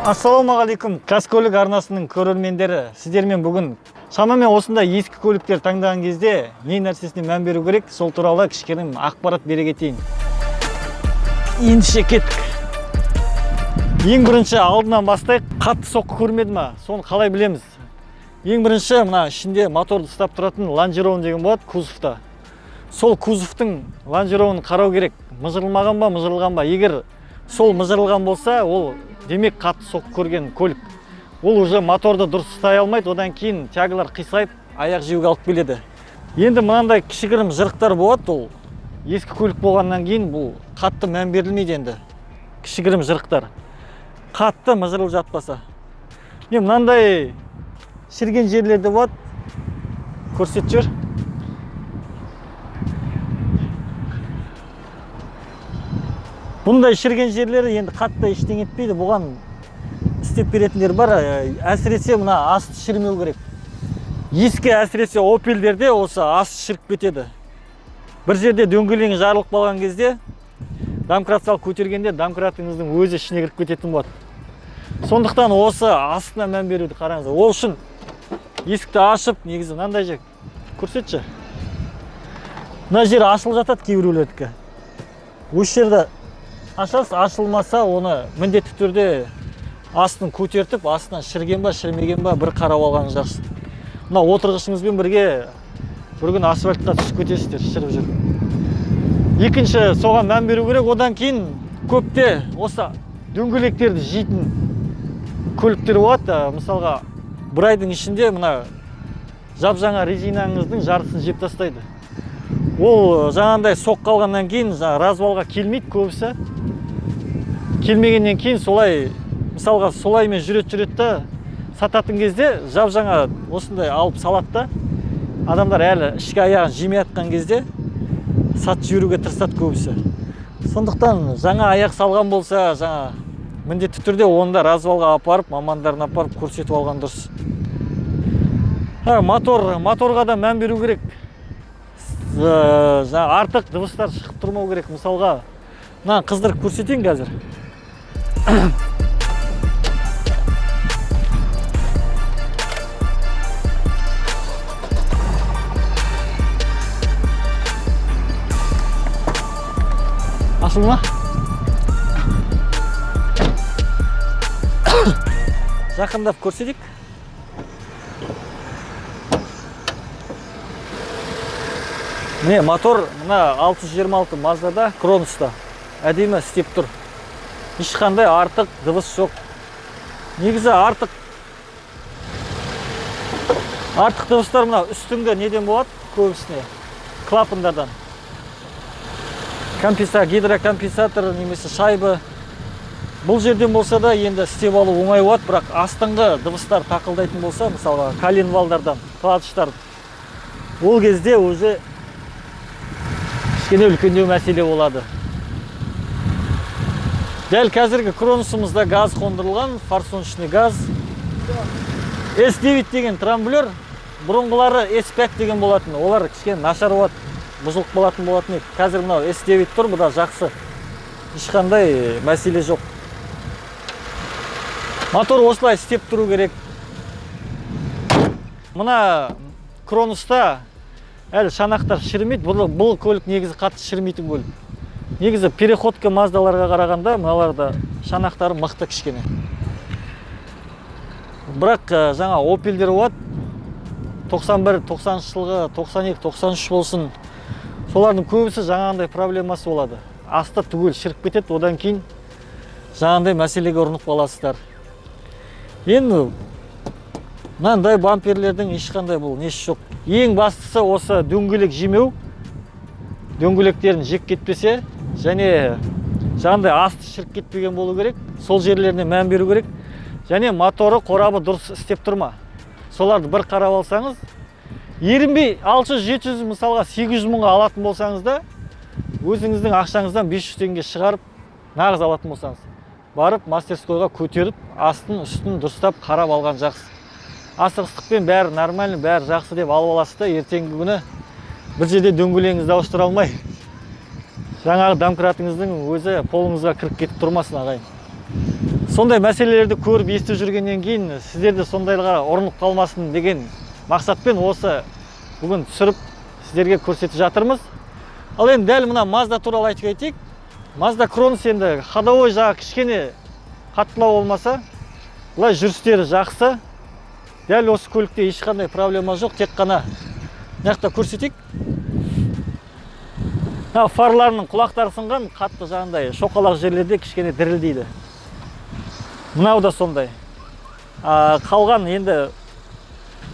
Ассалаумағалейкум, Қазкөлік арнасының көрермендері. Сіздермен бүгін шамамен осындай ескі көліктер таңдаған кезде не нәрсесіне мән беру керек, сол туралы кішігірім ақпарат бере кетейін. Ендеше кеттік. Ең бірінші алдынан бастайық. Қатты соққы көрмеді ма? Соны қалай білеміз? Ең бірінші мына ішінде моторды ұстап тұратын лонжерон деген болады кузовта. Сол кузовтың лонжеронын қарау керек. Мыжырылмаған ба, мыжырылған ба? Егер сол мыжырылған болса, ол демек қатты соққы көрген көлік. Ол уже моторды дұрыс ұстай алмайды, одан кейін тягалар қисайып, аяқ жеуге алып келеді. Енді мынандай кішігірім жырықтар болады, ол ескі көлік болғаннан кейін бұл қатты мән берілмейді енді. Кішігірім жырықтар. Қатты мыжырылып жатпаса. Мен мынандай шіріген жерлерде болады. Көрсетіп жібер. Бұндай шіріген жерлері енді қатты ештеңе етпейді, бұған істеп беретіндер бар. Әсіресе мына асты шірімеу керек. Ескі әсіресе Опельдерде осы асты шіріп кетеді. Бір жерде дөңгелегі жарылып қалған кезде домкрат салып көтергенде домкратыңыздың өзі ішіне кіріп кететін болады. Сондықтан осы астына мән беруді қараңыздар. Ол үшін есікті ашып, негізі мынандай жер көрсетші. Мына жер ашылып жатады кейбіреулердікі. Осы жерді ашасыз, ашылмаса оны міндетті түрде астын көтертіп, астынан шіріген ба, шірімеген ба бір қарап алған жақсы. Мына отырғышыңызбен бірге бір күні асфальтқа түсіп кетесіздер, шіріп жүріп. Екінші, соған мән беру керек. Одан кейін көпте осы дөңгелектерді жейтін көліктер болады. Мысалға, бір айдың ішінде мына жап-жаңа резинаңыздың жартысын жеп тастайды. Ол жаңағындай соққы алғаннан кейін жаңа развалға келмейді көбісі. Келмегеннен кейін солай, мысалға, солаймен жүреді жүреді да, сататын кезде жап-жаңа осындай алып салады да, адамдар әлі ішкі аяғын жемей жатқан кезде сатып жіберуге тырысады көбісі. Сондықтан жаңа аяқ салған болса, жаңа міндетті түрде оны да развалға апарып, мамандарына апарып көрсетіп алған дұрыс. Моторға да мән беру керек. Жаңа артық дыбыстар шығып тұрмау керек. Мысалға, мынаны қыздырып көрсетейін қазір. Ашылды ма? Жақындап көрсетейік. Міне мотор мына 626 Маздада, Кроноста әдемі істеп тұр. Ешқандай артық дыбыс жоқ. Негізі артық дыбыстар мына үстіңгі неден болады көбісіне? Клапандардан. Гидрокомпенсатор немесе шайбы. Бұл жерден болса да енді істеп алу оңай болады, бірақ астыңғы дыбыстар тақылдайтын болса, мысалға коленвалдардан, клатчтар, ол кезде уже кішкене үлкендеу мәселе болады. Дәл қазіргі Кроносымызда газ қондырылған, форсуночный газ. S9 деген трамблер, бұрынғылары S5 деген болатын, олар кішкене нашар болады, бұзылып қалатын болатын еді. Қазір мынау S9 тұр, бұда жақсы. Ешқандай мәселе жоқ. Мотор осылай істеп тұру керек. Мына Кроноста әлі шанақтар шірімейді. Бұл көлік негізі қатты шірімейтін көлік. Негізі переходка Маздаларға қарағанда мыналарда шанақтары мықты кішкене. Бірақ жаңа Опельдер болады. 91, 90 жылғы, 92, 93 болсын. Солардың көбісі жаңағындай проблемасы болады. Асты түгел шіріп кетеді, одан кейін жаңағындай мәселеге ұрынып қаласыздар. Енді мынандай бамперлердің ешқандай бұл несі жоқ. Ең бастысы осы дөңгелек жемеу. Дөңгелектерін жеп кетпесе, және жаңағындай асты шіріп кетпеген болу керек. Сол жерлеріне мән беру керек. Және моторы, қорабы дұрыс істеп тұр ма? Соларды бір қарап алсаңыз, ерінбей 600-700, мысалға 800 мыңға алатын болсаңыз да, өзіңіздің ақшаңыздан 500 теңге шығарып нағыз алатын болсаңыз, барып мастерскойға көтеріп, астын үстін дұрыстап қарап алған жақсы. Асығыстықпен бәрі нормально, бәрі жақсы деп алып аласыз да, ертеңгі күні бір жерде дөңгелегіңізді ауыстыра алмай, жаңағы домкратыңыздың өзі қолыңызға кіріп кетіп тұрмасын, ағайын. Сондай мәселелерді көріп естіп жүргеннен кейін сіздер де сондайларға ұрынып қалмасын деген мақсатпен осы бүгін түсіріп сіздерге көрсетіп жатырмыз. Ал енді дәл мына Mazda туралы айтып кетейік. Mazda Cronos енді ходовой жағы кішкене қаттылау болмаса, былай жүрістері жақсы. Дәл осы көлікте ешқандай проблема жоқ, тек қана мына жақта көрсетейік. Мына фарларының құлақтары сынған, қатты жаңағындай шоқалақ жерлерде кішкене дірілдейді. Мынау да сондай. Қалған енді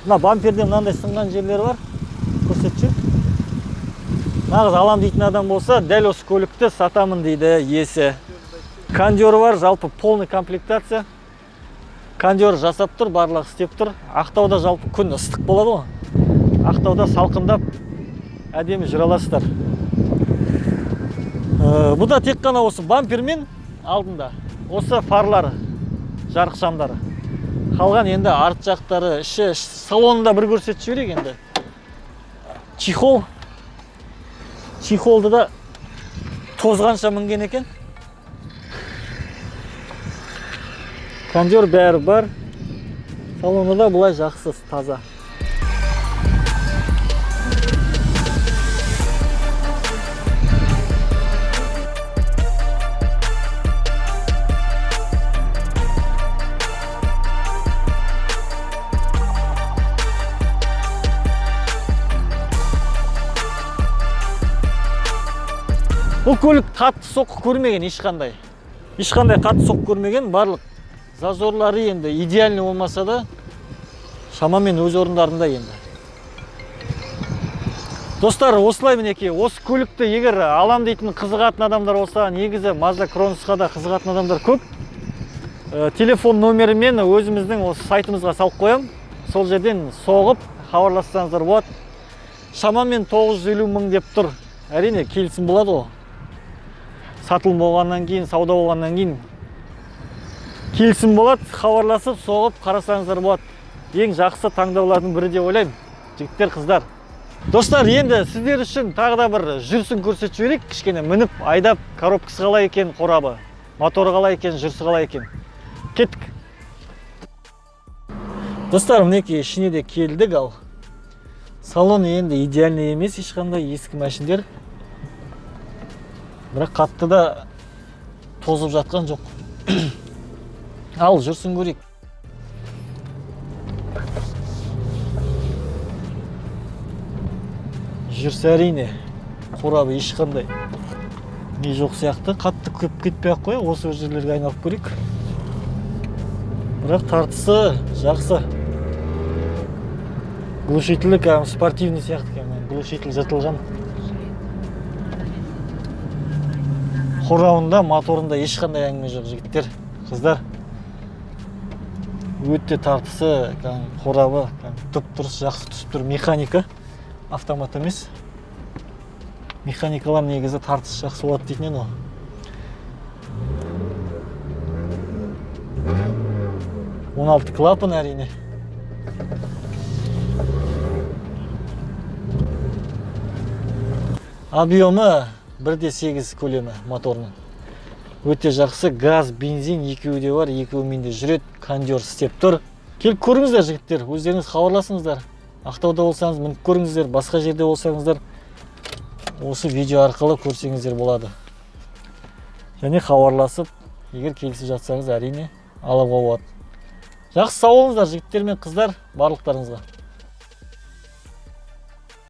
мына бамперде мынандай сынған жерлері бар. Көрсетші. Нағыз алам дейтін адам болса, дәл осы көлікті сатамын дейді иесі. Кондері бар, жалпы полный комплектация. Кондер жасап тұр, барлығы істеп тұр. Ақтауда жалпы күн ыстық болады ғой. Ақтауда салқындап әдемі жүре аласыздар. Бұда тек қана осы бампермен алдында осы фарлары, жарық шамдары. Қалған енді арт жақтары, іші, салонында бір көрсетіп жіберейік енді. Чехол. Чехолды да тозғанша мінген екен. Кондер бәрі бар. Салоны да былай жақсы, таза. Бұл көлік қатты соққы көрмеген ешқандай. Ешқандай қатты соққы көрмеген, барлық зазорлары енді идеальный болмаса да шамамен өз орындарында енді. Достар, осылай мінекей, осы көлікті егер алам дейтін қызығатын адамдар болса, негізі Mazda Cronosқа да қызығатын адамдар көп. Телефон номерімен өзіміздің осы сайтымызға салып қоямын. Сол жерден соғып хабарлассаңыздар болады. Шамамен 950 мың деп тұр. Әрине келісім болады ғой. Сатылым болғаннан кейін, сауда болғаннан кейін келісім болады, хабарласып, соғып қарасаңыздар болады. Ең жақсы таңдаулардың бірі деп ойлаймын, жігіттер, қыздар. Достар, енді сіздер үшін тағы да бір жүрісін көрсетіп жіберейік. Кішкене мініп, айдап, коробкасы қалай екен, қорабы, моторы қалай екен, жүрісі қалай екен. Кеттік. Достар, мінекей ішіне де келдік ал. Салон енді идеальный емес, ешқандай ескі машиндер. Бірақ қатты да тозып жатқан жоқ. Ал жүрсін көрейік. Жүрсе әрине қорабы ешқандай не жоқ сияқты. Қатты көп кетпей ақ қояйық, осы жерлерге айналып көрейік. Бірақ тартысы жақсы. Глушителі кәдімгі спортивный сияқты, кәдімгі глушитель жыртылған. Қорабында, моторында ешқандай әңгіме жоқ, жігіттер, қыздар. Өте тартысы, кәдімгі қорабы, кәдімгі дұп-дұрыс жақсы түсіп тұр. Механика, автомат емес. Механикалар негізі тартысы жақсы болады дейтін еді ғой. 16 клапан әрине. Объемы 1,8 көлемі моторының. Өте жақсы, газ, бензин екеуі де бар, екеуімен де жүреді, кондер істеп тұр. Келіп көріңіздер, жігіттер, өздеріңіз хабарласыңыздар. Ақтауда болсаңыз, мініп көріңіздер, басқа жерде болсаңыздар, осы видео арқылы көрсеңіздер болады. Және хабарласып, егер келісіп жатсаңыз, әрине алуға болады. Жақсы, сау болыңыздар, жігіттер мен қыздар, барлықтарыңызға.